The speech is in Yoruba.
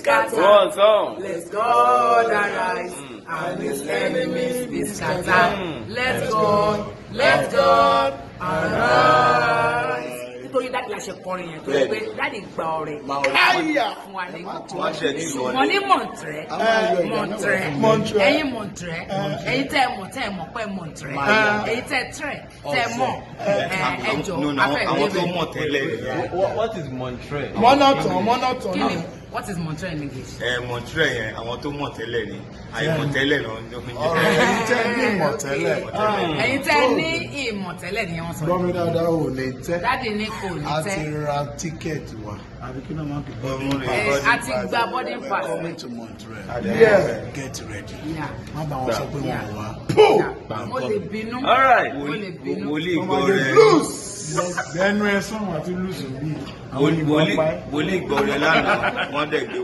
scattered. Go on, song. Let God arise and his enemies be scattered. Let God arise. Nítorí daddy la ṣe kọrin yẹn, torí pé daddy gba ọrẹ Káyà. fún wa ní Wọ́n ṣe ti wọlé. Wọ́n ní Montre, Montre, Montre. ẹ̀yin Montre, ẹ̀yin tẹ́ ẹ mọ̀, tẹ́ ẹ mọ̀ pé Montre, ẹ̀yin tẹ́ ẹ trẹ̀, tẹ́ ẹ mọ̀, ẹ jọ No, no, afẹ́ àwọn tó ìdébẹ̀. mọ̀ tẹ́lẹ̀ nìyẹn. What is Montre? Mọ́nàtàn, mọ́nàtàn Kí ni náà. What is Montre in English? Ẹ Montre yẹn, àwọn tó mọ̀ tẹ́lẹ̀ ni, àìmọ̀ tẹ́lẹ̀ ló ń jẹ́. Ọ̀rọ̀ ẹ̀yin tẹ́ ní ìmọ̀ tẹ́lẹ̀. Ẹ̀yin tẹ́ ẹ ní ìmọ̀ tẹ́lẹ̀ ni wọ́n sọ. Gbọ́ mi dáadáa, ò ní tẹ́. Daddy ní kò ní A ti tẹ́. ra ticket wa. Àbí kí ló máa ń pè Ẹ, a ti gba boarding pass. Coming to Montreal. Yeah. Get ready. Yeah. Má bá wọn sọ pé wọn ò wá. Yeah. Mo lè bínú. All right. Mo lè bínú. Wòlíì gbọ́ rẹ. Bẹ́ẹ̀nu ẹ sọ̀rọ̀ àti lùsùn bíi. Àwọn ìbọn pa ẹ́. Wòlíì gbọ́ rẹ lánàá, wọ́n dẹ̀ gbé.